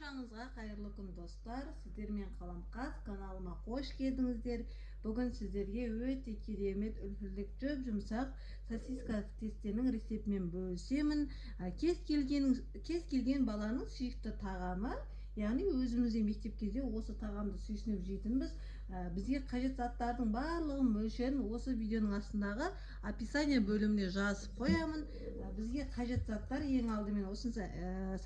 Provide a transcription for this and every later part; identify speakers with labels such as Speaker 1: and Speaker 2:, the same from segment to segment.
Speaker 1: Баршаңызға қайырлы күн, достар. Сіздермен Қаламқас каналыма қош келдіңіздер. Бүгін сіздерге өте керемет үлпілдек жұп-жұмсақ сосиска в тестенің рецептімен бөлісемін. Кез келген баланың сүйікті тағамы, яғни өзіміз де мектеп кезде осы тағамды сүйсініп жейтінбіз. Бізге қажет заттардың барлығын мөлшерін осы видеоның астындағы описание бөліміне жазып қоямын. Бізге қажет заттар ең алдымен осынша,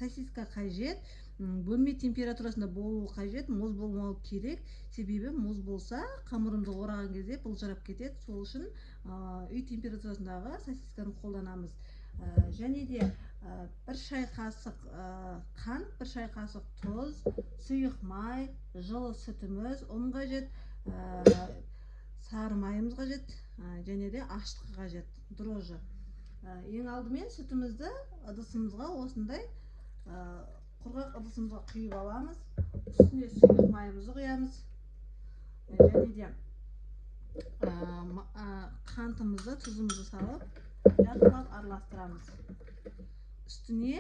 Speaker 1: сосиска қажет, бөлме температурасында болуы қажет, мұз болмауы керек. Себебі мұз болса қамырымды ораған кезде былжырап кетеді. Сол үшін, үй температурасындағы сосисканы қолданамыз. Және де, бір шай қасық, қант, бір шай қасық тұз, сұйық май, жылы сүтіміз, ұн қажет, сары майымыз қажет, және де ашытқы қажет, дрожжи. Ең алдымен сүтімізді ыдысымызға осындай, құрғақ ыдысымызға құйып аламыз. Үстіне сұйық майымызды құямыз. Және де, қантымызды, тұзымызды салып жақсылап араластырамыз. Үстіне,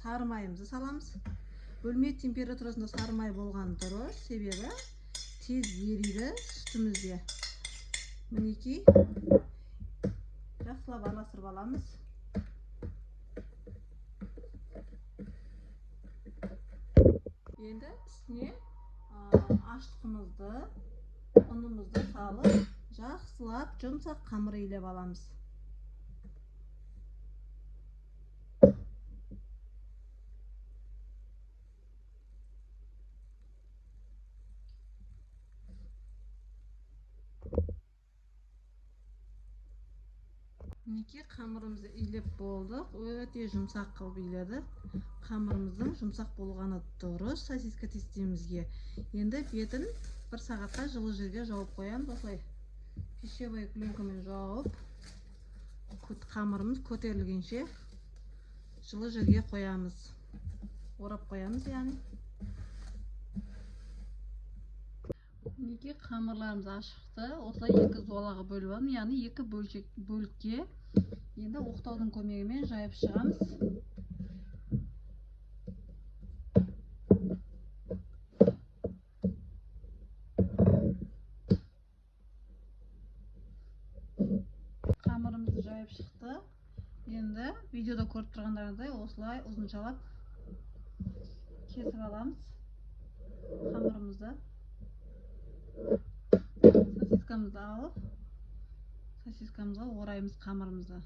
Speaker 1: сары майымызды саламыз. Бөлме температурасында сары май болған дұрыс, себебі тез ериді сүтімізде. Мінекей, жақсылап араластырып аламыз. Енді үстіне, ашытқымызды, ұнымызды салып, жақсылап жұмсақ қамыр илеп аламыз. Мінекей, қамырымызды илеп болдық. Өте жұмсақ қылып иледік. Қамырымыздың жұмсақ болғаны дұрыс сосиска тестемізге. Енді бетін бір сағатқа жылы жерге жауып қоямыз. Осылай пищевой пленкамен жауып, қамырымыз көтерілгенше жылы жерге қоямыз. Орап қоямыз, яғни. Мінекей, қамырларымыз ашықты. Осылай екі зуалаға бөліп алдым, яғни екі бөлікке. Енді оқтаудың көмегімен жайып шығамыз. Қамырымызды жайып шықтық. Енді видеода көріп тұрғандарыңыздай осылай ұзыншалап кесіп аламыз қамырымызды. Сосискамызды алып, сосискамызға ораймыз қамырымызды.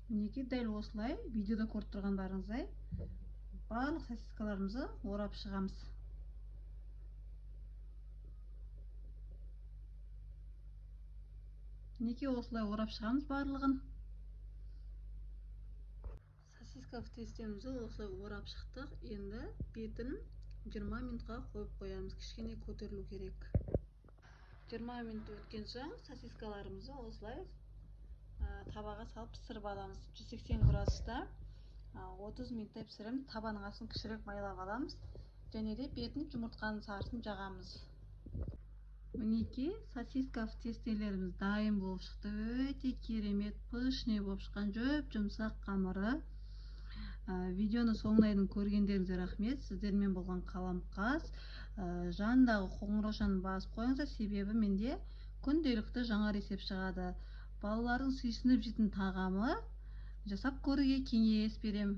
Speaker 1: Мінекей, дәл осылай видеода көріп тұрғандарыңыздай барлық сосискаларымызды орап шығамыз. Мінекей, осылай орап шығамыз барлығын. Сосиска в тестемізді осылай орап шықтық. Енді бетін 20 минутқа қойып қоямыз. Кішкене көтерілу керек. 20 минут өткен соң сосискаларымызды осылай, табаға салып пісіріп аламыз. 180 градуста, 30 минуттай пісіреміз. Табаның астын кішірек майлап аламыз. Және де бетін жұмыртқаның сарысын жағамыз. Мінекей, сосиска в тестелеріміз дайын болып шықты. Өте керемет, пышный болып шыққан жұп-жұмсақ қамыры. Видеоны соңына дейін көргендеріңізге рахмет. Сіздермен болған Қаламқас. Жанындағы қоңыраушаны басып қойыңыздар, себебі менде күнделікті жаңа рецепт шығады. Балалардың сүйсініп жейтін тағамы, жасап көруге кеңес беремін.